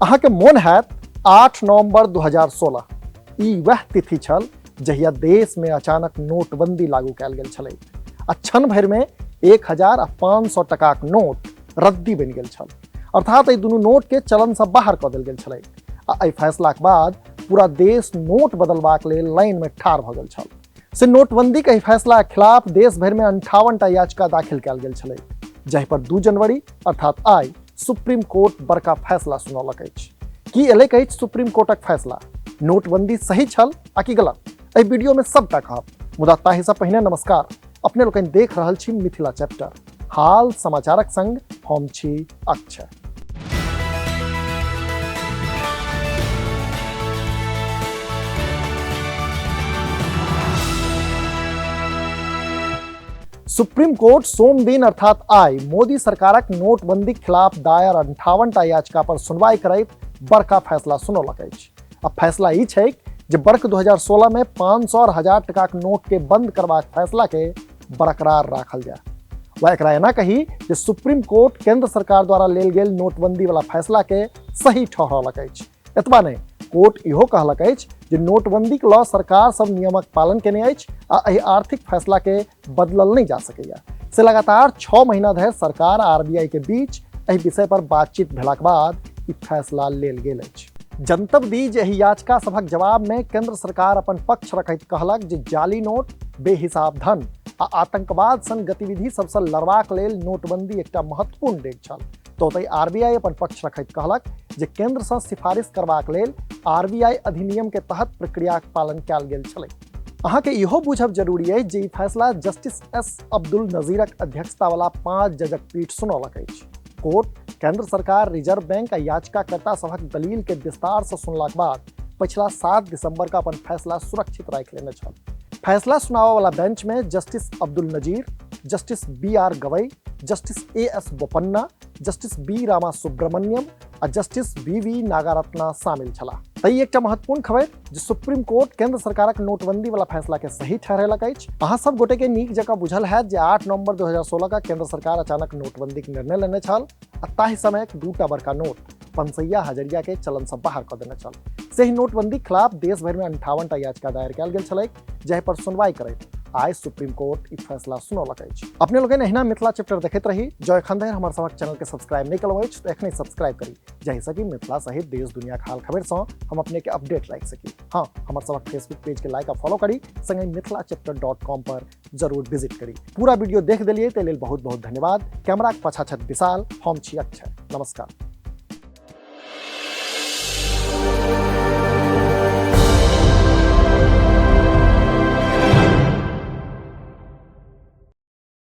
अहाँके मोन हैत 8 नवंबर 2016 ई वएह तिथि छल जहिया देश में अचानक नोटबंदी लागू कयल गेल छलै आ क्षण भरि में 1000 आ 500 टकाक नोट रद्दी बनि गेल छल। अर्थात एहि दुनू नोट के चलन से बाहर कऽ देल गेल छलै आ एहि फैसलाक बाद पूरा देश नोट बदलबाक लेल लाइन में ठाढ़ भऽ गेल छल। से नोटबंदी के एहि फैसला के खिलाफ देश भरि में 58 टा याचिका दाखिल कयल गेल छलै, जाहि पर 2 जनवरी अर्थात आइ सुप्रीम कोर्ट बड़का फैसला सुनौलक अछि। की एलैक अछि सुप्रीम कोर्टक फैसला? नोटबंदी सही छल आ कि गलत? एहि वीडियो में सबटा कहब, मुदा ताहि से पहिने नमस्कार। अपने लोकनि देख रहल छी मिथिला चैप्टर, हाल समाचारक संग हम छी अक्षय। सुप्रीम कोर्ट सोम दिन अर्थात आइ मोदी सरकारक नोटबंदी के खिलाफ दायर 58 टा याचिका पर सुनवाई करैत बड़का फैसला सुनौलक अछि। आ फैसला ई छै जे बर्ख 2016 में 500 और 1000 टकाक नोट के बंद करबाक फैसला के बरकरार राखल जाय। वा एकरा एना कही जे सुप्रीम कोर्ट केंद्र सरकार द्वारा लेल गेल नोटबंदी वाला फैसला के सही ठहरौलक अछि। एतबा नहि, कोर्ट इहो कहलक अछि जे नोटबंदी के लऽ सरकार सब नियमक पालन केने अछि आ एहि आर्थिक फैसला के बदलल नहि जा सकैया। से लगातार 6 महीना धरि सरकार आ आरबीआई के बीच एहि विषय पर बातचीत भेलाक बाद ई फैसला लेल गेल अछि। जनतब दी जे एहि याचिका सभक जवाब में केंद्र सरकार अपन पक्ष रखैत कहलक जे जाली नोट, बेहिसाब धन आ आतंकवाद सन गतिविधि सबसँ लड़बाक लेल नोटबंदी एकटा महत्वपूर्ण डेग छल। तो ओतहि आरबीआई अपन पक्ष रखैत कहलक जे केंद्र सँ सिफारिश करबाक लेल आरबीआई अधिनियम के तहत प्रक्रियाक पालन कयल गेल छलै। अहाँके इहो बुझब जरूरी अछि जे ई फैसला जस्टिस एस अब्दुल नजीरक अध्यक्षता वाला 5 जजक पीठ सुनौलक अछि। कोर्ट केंद्र सरकार, रिजर्व बैंक आ याचिकाकर्ता सभक दलील के विस्तार सँ सुनलाक बाद पछिला 7 दिसंबर का अपन फैसला सुरक्षित राखि लेने छल। फैसला सुनाबऽ वाला बेंच में justice Abdul Nazeer, justice B R Gavai, justice A S Bopanna, justice B Rama Subramanian आ जस्टिस बी वी नागारत्ना शामिल छलाह। तै एकटा महत्वपूर्ण खबर जे सुप्रीम कोर्ट केंद्र सरकारक नोटबंदी वाला फैसला के सही ठहरेलक अछि। अहाँ सब गोटे के नीक जकाँ बुझल हैत जे 8 नवंबर 2016 का केंद्र सरकार अचानक नोटबंदी के निर्णय लेने छल आ ताहि समयक दूटा बड़का नोट पंसैया हजरिया के चलन से बाहर कऽ देने छल। से ही नोटबंदी के खिलाफ देश भरि में 58 टा याचिका दायर कयल गेल छलैक, जाहि पर सुनवाई करैत आइ सुप्रीम कोर्ट ई फैसला सुनौलक अछि। अपने लोकनि एहिना मिथिला चैप्टर देखैत रही। जँ एखन धरि हमर सभक चैनल के सब्सक्राइब नहि केलहुँ अछि तऽ एखने सब्सक्राइब करी, जाहिसँ कि मिथिला सहित देश दुनिया के हाल खबर सँ हम अपने के अपडेट राखि सकी। हाँ, हमर सभक फेसबुक पेज के लाइक आ फॉलो करी, संगहि mithilaChapter.com पर जरूर विजिट करी। पूरा वीडियो देख देलियै ताहि लेल बहुत बहुत धन्यवाद। कैमराक पाछा छथि विशाल, हम छी अक्षय। नमस्कार।